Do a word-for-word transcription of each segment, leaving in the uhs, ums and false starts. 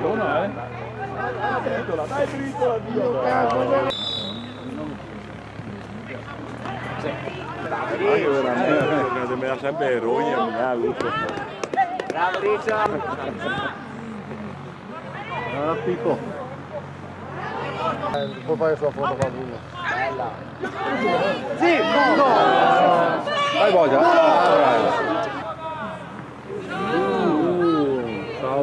Bona, eh? Dai, Britola, Dio, cavolo. Dai, veramente, me dà sempre rogne, me dà gusto. Bravo, Richard. Ah, Pipo. Eh, pol fare solo foto qua, Bruno. Bella. Sì, no, no. Vai, Bogia. Ah, bravo. Uh, ciao.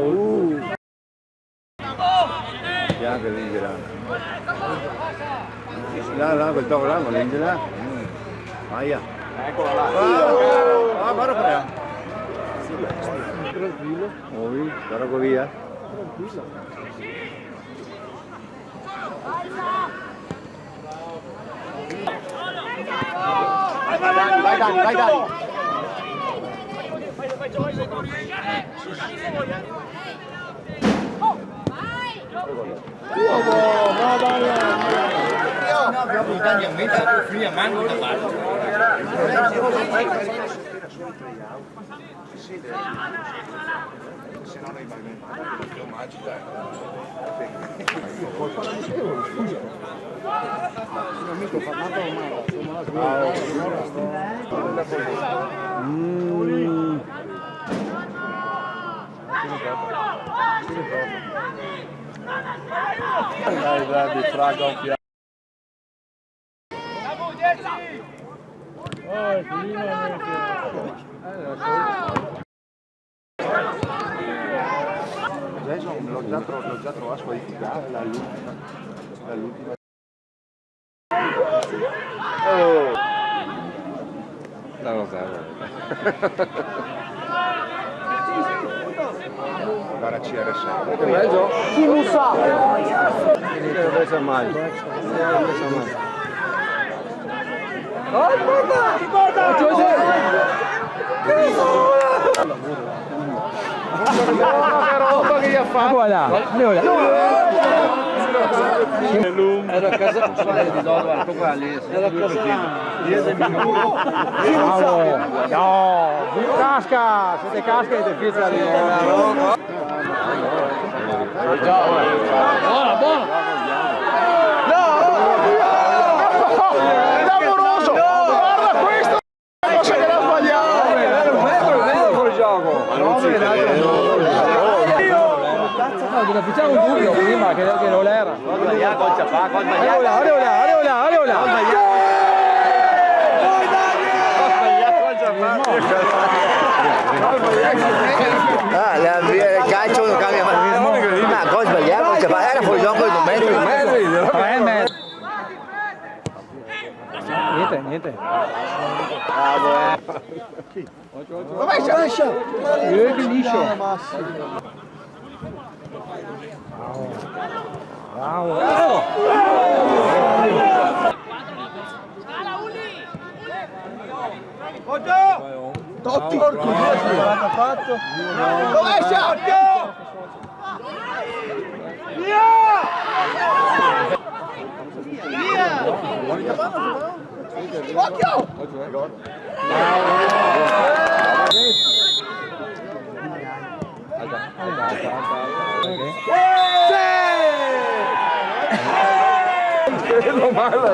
Bianca, lì in là. Là, là, quel toco là, ma lì in là. Mm. Aia. Ecola là. Ah, ah, guarda qua. Tranquilo. Oi, guarda qua via. Tranquilo. Vai, Dani, vai, Dani. Mm. Dai, dai, fraga un fiato. Adeso l'ho già tro-, l'ho già trovà squalificà la lu-, la l'ultima. Oh! La Rosario. Guarda C R sette. Che bel gioco. Chi lo sa? Che non pensa mai. Che non pensa mai. Che roba che gli ha fatto! Voilà, voilà. Era casa. Era casa. Bravo. No, casca, se te casca te fiza lì. Buona, buona. No! Clamoroso! Guarda questo! Cosa che l'ha sbagliato! Vero, vero, vero, vero gioco! Ma non ci credo. Cazzo, no, ghe faceva un dubio prima che, che non era. Gol sbaglià, gol ciapà, gol sbaglià. Areola, areola, areola, areola. Gol sbaglià, gol ciapà. Ah, la, il calcio non cambia mai. Ma gol sbaglià, gol ciapà, era fuori gioco di due metri. Tre metri. Niente, niente. Rovescia! Rovescia! Eh, che liscio! Bravo! Bravo! Totti! Porco Dio, cosa ha fatto? Rovescia! Via! Occhio! Sì! Meno male.